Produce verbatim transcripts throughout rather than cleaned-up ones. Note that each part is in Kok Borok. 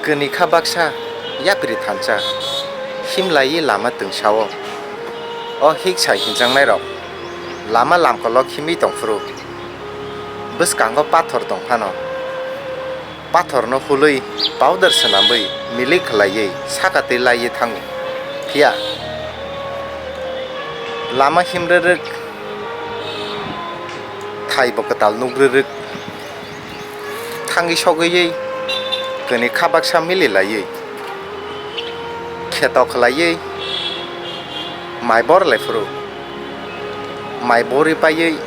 Kwnwi kha baksa yapri thansa himlaiwi lama twngsao. O hik sai hinjaknairok lama lamkolok himwi tongphuru bwskango pathor tong phano, pathorno hulwi powder swnamwi milik khlaiwi saka twi laiwi thango. Phiya lama himrwrwk, thai bo kwtal nukrwrwk. Thangwi sogwi kwnwi kha baksa mili laiwi kheto khlaiwi mai bor lai phuru, mai bori paiwi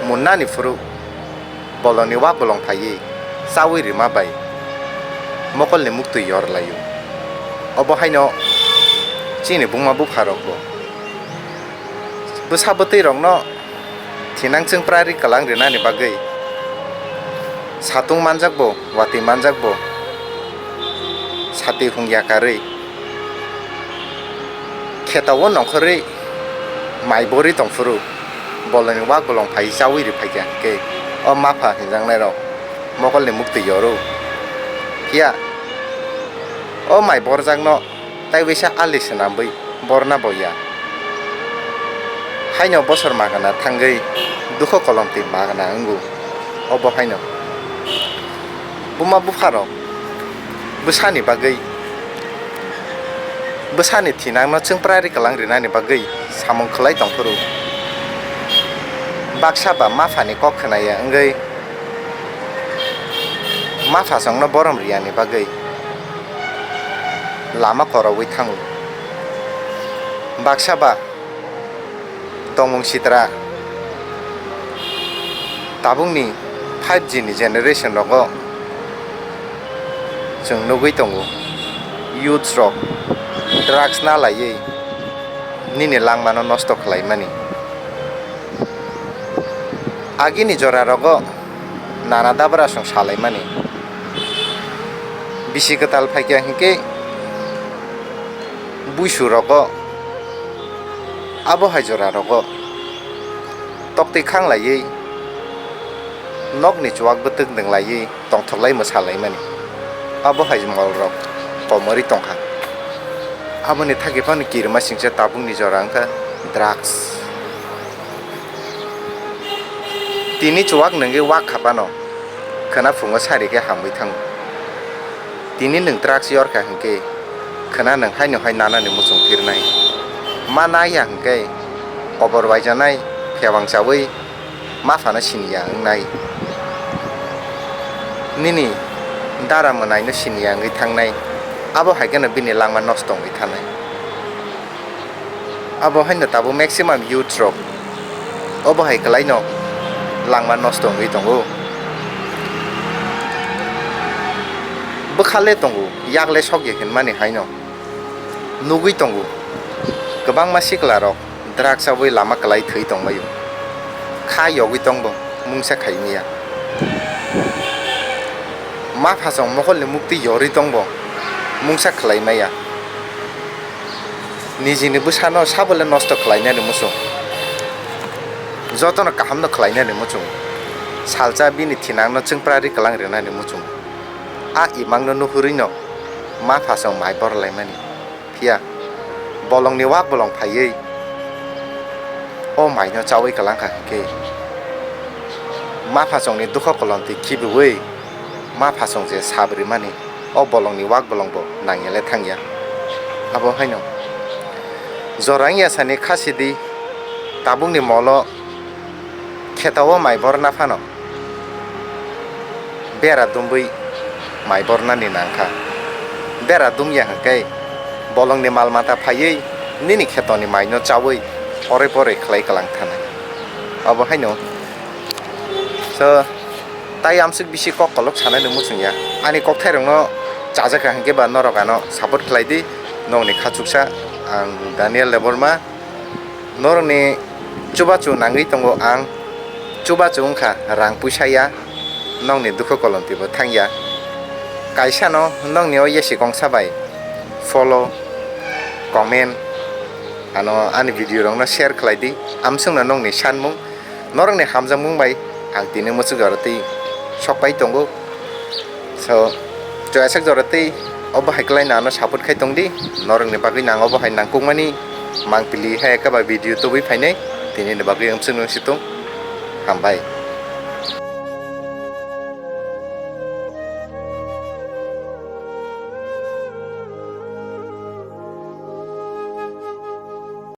munnani phuru bolongni wak bolong phaiwi chawi rima bai mokolni muktwi yor laio. Obo haino chini buma bupha rokbo bwsa bwtwi rokno thinang chwngprari kwlang rinani bagwi satung manjakbo, watwi manjakbo, satwi hung yakarwi khetao nongkhorwi mai bori tongphuru bolongni wak bolong phai chawi ri phaikha hwnkhe o mapha hinjaknairok mokolni muktwi yoro. Phiya o mai borjakno tai waisa ali swnamwi borna bo ya. Haino bosor magana thangwi dukho kolomtwi magana wngo. Obo haino buma bupharok bwsani bagwi, bwsani thinangno chwngprari kwlang rinani bagwi samung khlai tongphuru baksa ba maphani kok khwnaya wngwi maphasongno borom riyani bagwi lama korogwi thango. Baksa ba tongmung sitra tabukni five G ni generation rogo chwng nugwi tongo, youths rok drugs na laiwi nini langmano nosto khlaimani. Agini jora rogo nana dabra song salaimani. Bisi kwtal phaikha hinkhe buisu rogo abo hai jora rogo toktwi khang laiwi nokni chuwak bwtwk nwng laiwi tongthok lai mwsa laimani. Abo hai mol rok komorwi tongkha. Aboni thagi phano kirima singcha tabukni jora wngkha drugs. Tini chuwak nwngwi wak kha phano khwna phungo sari khe hamwi thango. Tini nwng drugs yorkha hinkhe khwna nwng haino hai nanani muchung phirnai. Ma naiya hinkhe kobor waijanai, phewang chawi maphano siniya wngnai. Nini dara mwnaino siniya wngwi thangnai. Abo hai kheno bini langma nosto wngwi thanai. Abo haino tabuk maximum youths rok obo hai kwlaino langma nosto wngwi tongo. Bwkhale tongo, yakle sokya hinmani haino nugwi tongo. Kwbangma sikla rok drugs chabwi lama kwlai thwi tongbaio. Kha yogwi tongbo mungsa khaimaya. Maphasong mokolni muktwi yorwi tongbo mungsa khlaimaya. Nijini bwsano sabole nosto khlainani muchung, jotono kahamno khlainani muchung, salsa bini thinangno chwngprari kwlang rinani muchung. A imangno nuhurwino maphasong mai borlaimani. Phiya bolongni wak bolong phaiwi o maino chawi kwlangkha hinkhe, maphasongni dukho kolomtwi khibiwi maphasong je sab rimani o bolongni wak bolongbo nangyale thangya. Abo haino jora wngya sani kha sidi tabukni molo khetao mai borna phano bera dumwi mai bornani nangkha. Bera dumya hwnkhe bolongni mal mata phaiwi nini khetoni maino chawi oroi poroi khlai kwlang thanai. Abo haino so tai amswk bisi kok kolok sanani muchungya. Ani kokthairokno chajakha hwnkhe ba norok ano support khlai di. Nokni khachuksa ang Daniel Debbarma. Norokni chubachu nangwi tongo ang. Chubachu wngkha rang puisa ya, nokni dukhu kolomtwi bo thangya. Kaisano nokni o yasi kongsa bai follow, comment, ano ani video rokno share khlai di. Amswkno nokni sanmung, norokni hamjakmung bai ang tini muchuk aro twi sok pai tongo. So, Joyasak jora tei obo hai kwlai no ano support khai tong di. Norok ni bagwi nang obo hai nangkukmani mangpili hai khe ba video tubui phainai. Tini ni bagwi amswk nung situng. Hambai.